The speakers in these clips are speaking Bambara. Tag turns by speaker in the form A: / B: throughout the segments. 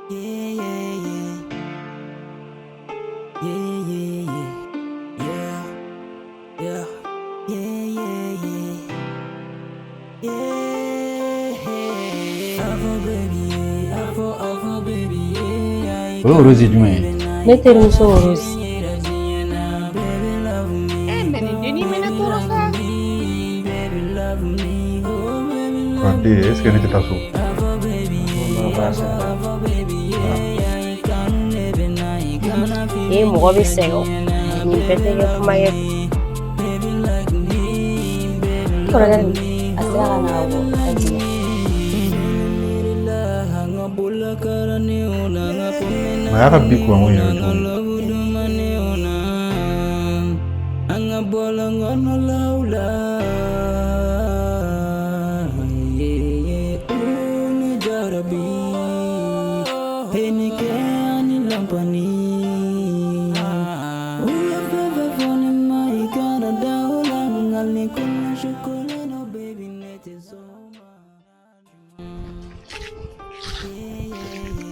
A: Yeah, yeah, yeah. Yeah, yeah, yeah. Yeah, yeah, yeah, yeah. Yeah. Avo baby, yeah. Avo, avo baby, yeah.
B: O ye Rose jumɛn ye?
C: Ne terimuso Rose.
D: Eh, mais nin dennin bɛ ne tɔɔrɔ sa.
E: Kante, est-ce que ne tɛ taa so?
C: Ee, mɔgɔ bɛ sɛgɛn o. Nin bɛɛ tɛ kɛ kuma ye.
F: Kɔrɔkɛ dun, a sera ka na ka bɔ États-Unis.
E: Mais a y'a ka bi kuranko in yɛrɛ cogo di?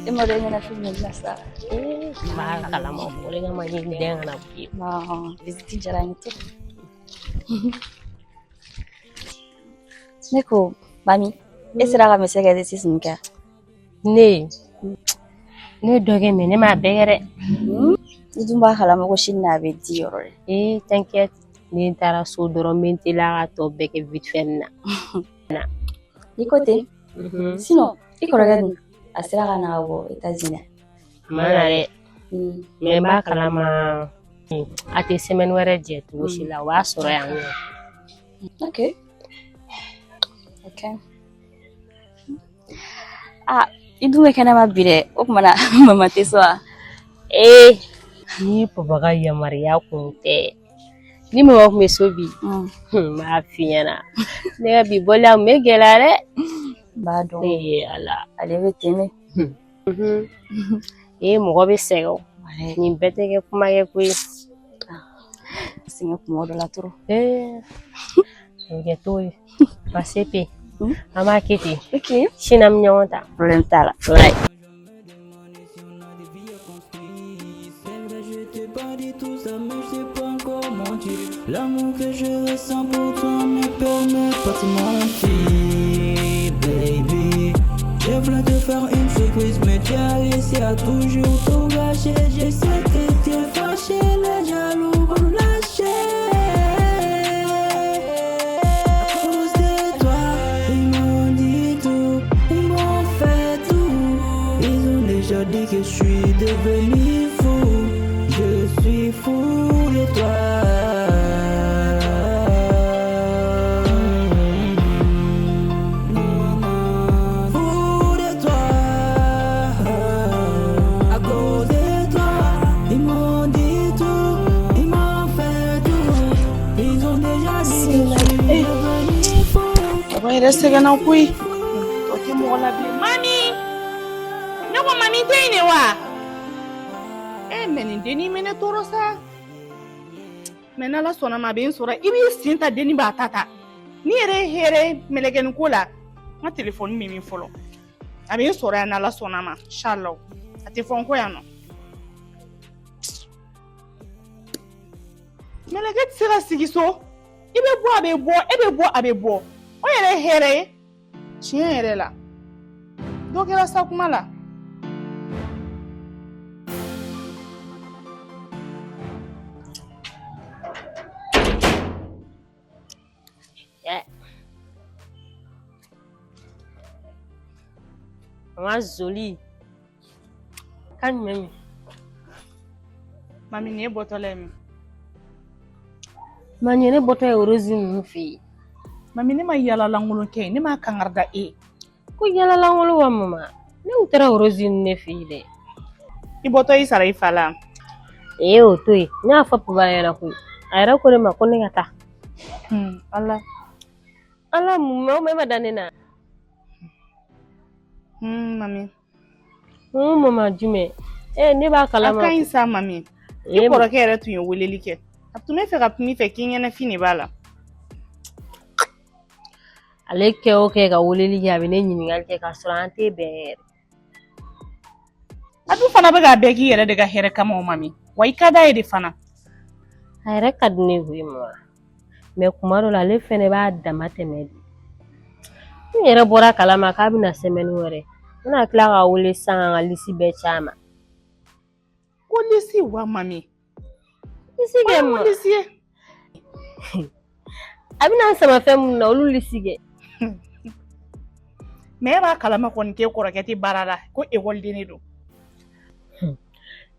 F: E ma dɔn i ɲɛna fɛn min na sa.
C: Ee, n b'a kalama, o de kama n ye n dɛn ka na bi.
F: Non, visite diyara n ye trop. Ne ko, mami, e sera ka monsieur ka exercice ninnu kɛ?
C: Ne ye dɔ kɛ, mais ne m'a bɛɛ kɛ dɛ.
F: I dun b'a kalama ko sini na a bɛ di yɔrɔ dɛ.
C: Ee, t'inquiète, ni n taara so dɔrɔn n bɛ n teliya ka tɔ bɛɛ kɛ vite fait nin na.
F: N'i ko ten, sinon i kɔrɔkɛ dun, a sera ka na ka bɔ États-Unis.
C: A ma na dɛ, mais n b'a kalama a tɛ semaine wɛrɛ jɛ cogo si la, o b'a sɔrɔ yan nɔ.
F: Ok. Ok. Ah, i dun bɛ kɛnɛma bi dɛ, o tuma na mama tɛ so wa?
C: Ee, ni papa ka yamaruya kun tɛ, ni mama kun bɛ so bi, n b'a f'i ɲɛna, ne ka bi bɔli a kun bɛ gɛlɛya dɛ.
F: N b'a dɔn.
C: Ee Ala.
F: Ale bɛ ten de.
C: Ee, mɔgɔ bɛ sɛgɛn o. Nin bɛɛ tɛ kɛ kuma kɛ ko ye.
F: Sɛgɛn kuma dɔ la trop.
C: Ee, a bɛ kɛ cogo di? Basi pe, an b'a kɛ ten.
F: Ok.
C: Sini an bɛ ɲɔgɔn ta.
F: Problème t'a la.
C: Ouais.
A: L'amour que je ressens pour toi me permet pas de mentir, baby. Je voulais te faire une surprise, mais tu as réussi à toujours tout gâcher. Je sais que tu es fâché, les jaloux vont nous lâcher. À cause de toi, ils m'ont dit tout, ils m'ont fait tout. Ils ont déjà dit que je suis devenu fou. Je suis fou de toi. Fou de toi. À cause de toi, ils m'ont dit tout, ils m'ont fait tout. Ils ont déjà dit que je suis devenu fou.
D: Baba yɛrɛ sɛgɛnna koyi. Tɔ tɛ mɔgɔ la bilen. Mami! Ne ko mami tɛ yen de wa? Eh, mais nin dennin bɛ ne tɔɔrɔ sa. Mais n'Ala sɔnna ma, a bɛ n sɔrɔ. I b'i sen ta, dennin b'a ta ta. Ni yɛrɛ ye hɛrɛ ye mɛlɛkɛnin ko la, n ka telefɔni bɛ min fɔlɔ. A bɛ n sɔrɔ yan n'Ala sɔnna ma, inshallah. A tɛ fɔ n kɔ yan nɔ. Mɛlɛkɛ tɛ se ka sigi so. I bɛ bɔ, a bɛ bɔ, e bɛ bɔ, a bɛ bɔ. O yɛrɛ ye hɛrɛ ye. Tiɲɛ yɛrɛ la. Dɔ kɛra sa kuma la.
C: Mama Zoli. Kan jumɛn min?
D: Mami, nin ye bɔtɔla ye min?
C: Ma nin ye ne bɔtɔ ye Rose ninnu fɛ yen.
D: Mami, ne ma yala lankolon kɛ, ne ma kangari da e ye.
C: Ko yala lankolon wa mama? Ne kun taara Rose ninnu de fɛ yen dɛ.
D: I bɔtɔ i sara i fa la.
C: Ee, o to yen. Ne y'a fɔ papa ɲɛna koyi. A yɛrɛ ko ne ma ko ne ka taa.
D: Ala.
C: Ala mun bɛ, o ma da ne na.
D: Mami.
C: Mama jumɛn? Ee, ne b'a kalama.
D: A ka ɲi sa mami. I kɔrɔkɛ yɛrɛ tun ye weleli kɛ. A tun bɛ fɛ ka kuma i fɛ k'i ɲɛnafin de b'a la.
C: Ale kɛ o kɛ ka weleli kɛ, a bɛ ne ɲininkali kɛ k'a sɔrɔ an tɛ bɛn yɛrɛ.
D: A dun fana bɛ k'a bɛɛ k'i yɛrɛ de ka hɛrɛ kama o mami. Wa i ka d'a ye de fana.
C: A yɛrɛ ka di ne ye koyi mama. Mais kuma dɔ la ale fɛnɛ b'a dama tɛmɛ de. N yɛrɛ bɔra kalama k'a bɛna semaine wɛrɛ. N bɛna tila k'a wele sisan ka n ka lisi bɛɛ ci a ma.
D: Ko lisi wa mami?
C: Lisi kɛ ma.
D: Lisi ye.
C: A bɛna n sama fɛn minnu na olu lisi kɛ.
D: Mais e b'a kalama kɔni k'e kɔrɔkɛ tɛ baara la ko ekɔliden de don.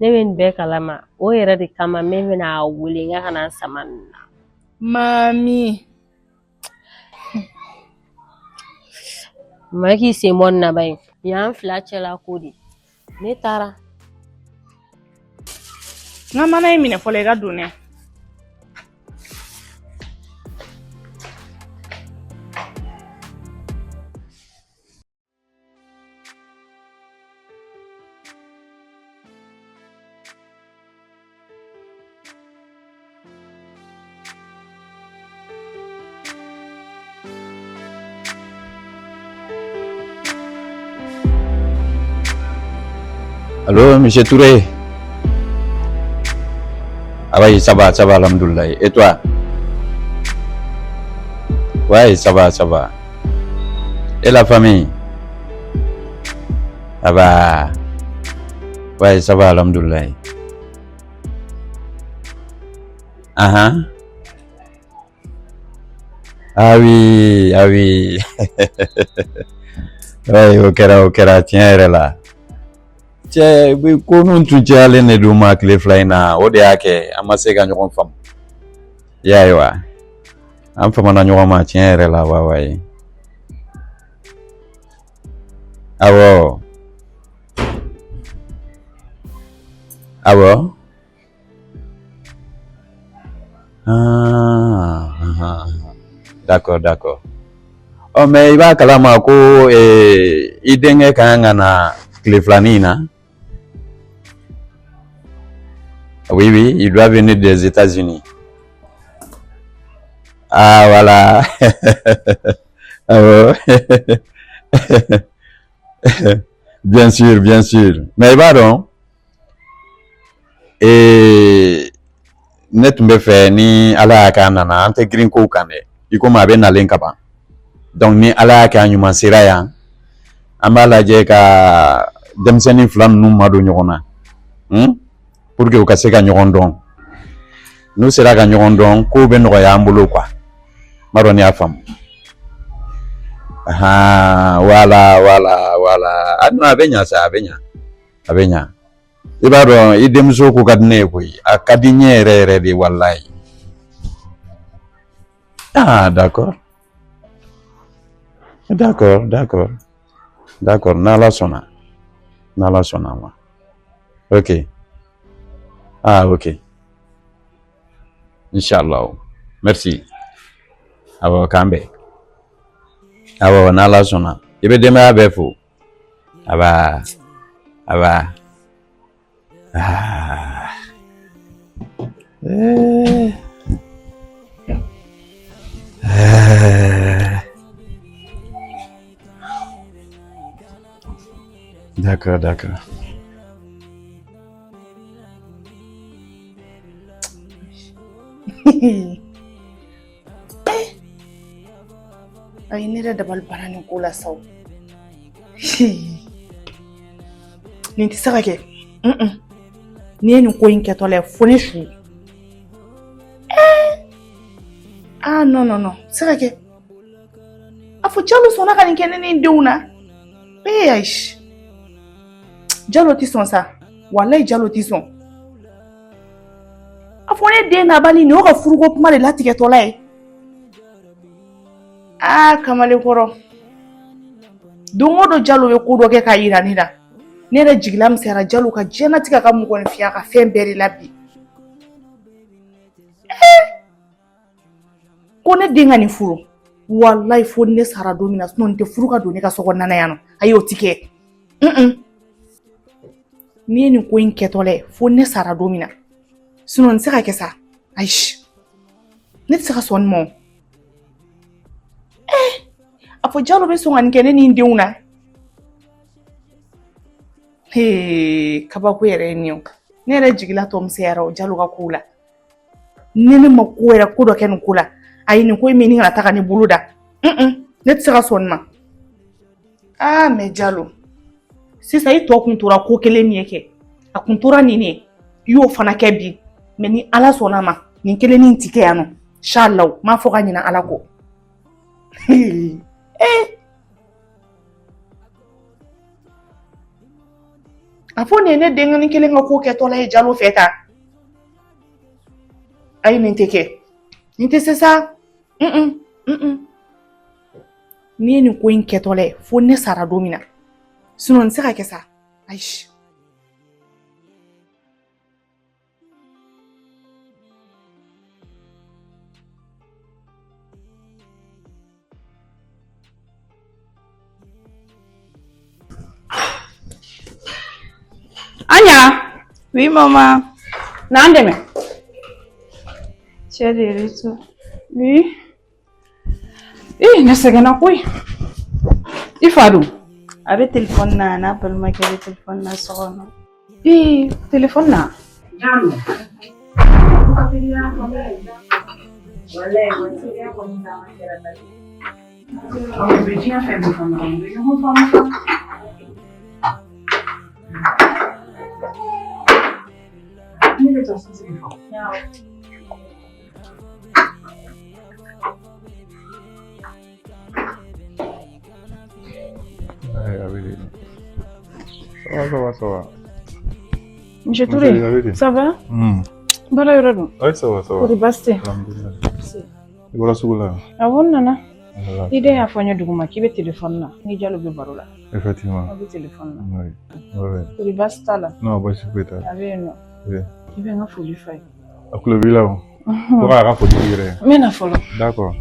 C: Ne bɛ nin bɛɛ kalama o yɛrɛ de kama min bɛna a wele n ka na n sama nin na.
D: Mami.
C: Ma k'i sen bɔ nin na ba ye. Y'an fila cɛla ko de. Ne taara.
D: N ka mana in minɛ fɔlɔ i ka don dɛ.
B: Allô, Monsieur Touré. Ah oui, ça va, alhamdoulilah. Et toi? Ouais, ça va, ça va. Et la famille? Ah bah. Ouais, ça va, alhamdoulilah. Ah ah. Ah oui, ah oui. Ouais, o kɛra tiɲɛ yɛrɛ la. Cɛ ko ninnu tun cayalen de don ma tile fila in na, o de y'a kɛ an ma se ka ɲɔgɔn faamu. I y'a ye wa? An famana ɲɔgɔn ma tiɲɛ yɛrɛ la wa wayi. Awɔ. Awɔ. Ah, ah, d'accord, d'accord. Ɔ mais i b'a kalama ko i denkɛ ka kan ka na tile filanin in na. Oui, oui, il doit venir des États-Unis. Ah, voilà. Awɔ. Bien sûr, bien sûr. Mais i b'a dɔn, ne tun bɛ fɛ ni Ala y'a kɛ a nana, an tɛ girin kow kan dɛ. I komi a bɛ nalen ka ban. Donc ni Ala y'a kɛ a ɲuman sera yan, an b'a lajɛ ka denmisɛnnin fila ninnu madon ɲɔgɔn na. Pour que u ka se ka ɲɔgɔn dɔn. N'u sera ka ɲɔgɔn dɔn, kow bɛ nɔgɔya an bolo quoi. N m'a dɔn n'i y'a faamu. Ah, voilà, voilà, voilà. Ah non, a bɛ ɲa sa, a bɛ ɲa. A bɛ ɲa. I b'a dɔn i denmuso ko ka di ne ye koyi. A ka di n ye yɛrɛ yɛrɛ de walayi. Ah, d'accord. D'accord, d'accord. D'accord, n'Ala sɔnna. N'Ala sɔnna ma. Ok. Ah, ok. Inch'Allah. Merci. Awɔ, k'an bɛn. Awɔ, n'Ala sɔnna. I bɛ denbaya bɛɛ fo. Aba. Aba. Ah. Eh. Eh. D'accord, d'accord.
D: Ayi, ne yɛrɛ dabali banna nin ko la sa o. Nin tɛ se ka kɛ. N'i ye nin ko in kɛtɔ la ye fo ne su. Ah non non non, tɛ se ka kɛ. A fɔ Jalo sɔnna ka nin kɛ ne ni n denw na. Ee ayi. Jalo tɛ sɔn sa. Walayi Jalo tɛ sɔn. A fɔ ne den nabali nin y'o ka furuko kuma de latigɛtɔla ye. Aa kamalenkɔrɔ. Don o don Jalo bɛ ko dɔ kɛ k'a yira ne la. Ne yɛrɛ jigila misɛnyara Jalo ka diɲɛlatigɛ ka mɔgɔninfinya ka fɛn bɛɛ de la bi. Ko ne den ka nin furu. Walayi fo ne sara don min na, sinon nin tɛ furu ka don ne ka so kɔnɔna na yan nɔ. Ayi o ti kɛ. N'i ye nin ko in kɛtɔla ye fo ne sara don min na. Sinon nin tɛ se ka kɛ sa. Ayi. Ne tɛ se ka sɔn nin ma o. A fɔ Jalo bɛ sɔn ka nin kɛ ne ni n denw na. Hee, kabako yɛrɛ ye nin ye o. Ne yɛrɛ jigila tɔ misɛnyara o Jalo ka kow la. Ni ne ma ko yɛrɛ ko dɔ kɛ nin ko la, ayi nin ko in bɛ ɲini ka na taa ka ne bolo da. Ne tɛ se ka sɔn nin ma. Aa mais Jalo, sisan i tɔ kun tora ko kelen min ye kɛ, a kun tora nin de ye, i y'o fana kɛ bi. Mais ni Ala sɔnna a ma, nin kelennin ti kɛ yan nɔ. Inshallah, n m'a fɔ ka ɲinɛ Ala kɔ. Ee a fɔ nin ye ne denkɛnin kelen ka ko kɛtɔla ye Jalo fɛ tan. Ayi nin tɛ kɛ, nin tɛ se sa. N'i ye nin ko in kɛtɔla ye fo ne sara don min na, sinon nin tɛ se ka kɛ sa. Ayi.
G: Anya.
H: Oui, maman.
G: Na an dɛmɛ.
H: Tu es de retour.
G: Oui. Eh, ne sɛgɛnna koyi. I fa dun?
H: A bɛ telefɔni na, a n'a balimakɛ bɛ telefɔni na so kɔnɔ.
G: Ee, telefɔni na? Jalo. U bɛ diɲɛ fɛn bɛɛ fɔ ɲɔgɔn ye, u bɛ ɲɔgɔn faamu sa. Ne bɛ taa sosigi fɔ.
E: Ça va, ça va, ça va.
G: Monsieur Touré, ça va? Baara yɔrɔ dun?
E: Oui, ça va, ça va.
G: Kɔri baasi tɛ?
E: Alhamdulillah. I bɔra sugu la?
G: Awɔ, n nana.
E: Voilà.
G: I den y'a fɔ n ye duguma k'i bɛ téléphone na. Ni Jalo bɛ baro la.
E: Effectivement.
G: Aw bɛ téléphone na.
E: Oui. Oui.
G: Kɔri baasi t'a la?
E: Non, baasi foyi t'a la.
G: A bɛ yen nɔ.
E: Oui.
G: I bɛ n ka foli f'a ye.
E: A tulo b'i la o. Ko k'a ka foli k'i yɛrɛ ye.
G: N bɛ na fɔlɔ.
E: D'accord.